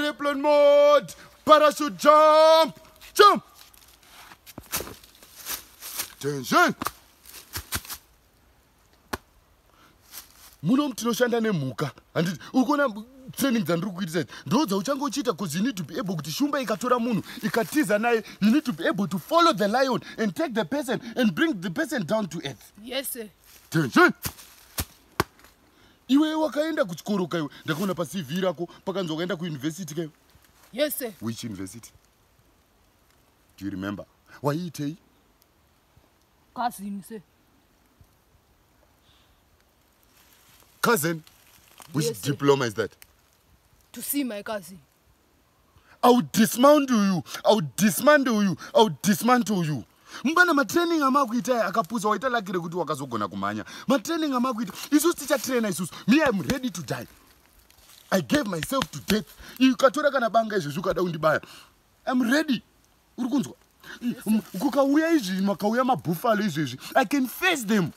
Airplane mode, parachute jump, jump. Tension. Muno tinoshanda nemhuka, handiti? Uri kuona training dzandiri kuitisa idzi ndo dzauchange uchiita, because you need to be able kuti shumba ikatora munhu ikatiza naye, you need to be able to follow the lion and take the person and bring the person down to earth. Yes, sir. Tension. Iwe wakaenda kuchikoro kaiwe? Ndakaona paCV rako pakanzi wakaenda kuuniversity kaiwe. Yes, sir. Which university, do you remember? Waiitei? Cousin, sir. Cousin? Which Yes, sir. diploma is that? To see my cousin. I will dismantle you, I will dismantle you, I will dismantle you. Mbana, matraining amakuita aya akapusa. Waita lucky rekuti wakazogona kumhanya. Matraining amakuita, isusu tichatraina isusu. Me, I'm ready to die. I gave myself to death. Ukatora kana banga izvezvi ukada kundibaya, I'm ready. Uri kunzwa? Kukauya izvi, makauya mabuffalo izvezvi, I can face them,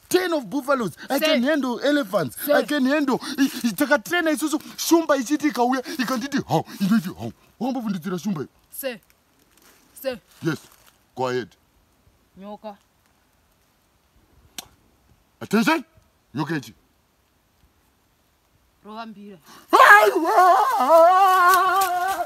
10 of buffaloes. I Sir. can handle elephants. Sir. I can handle. Takatraina isusu. Shumba ichiti ikauya ikanditi hau, inoiti hau. Wakambovhundutsira shumba iyo? Sir. Sir. Yes, go ahead. Nyoka. Attention. Nyoka ichi? Rova mbira. Aiwa! Ah!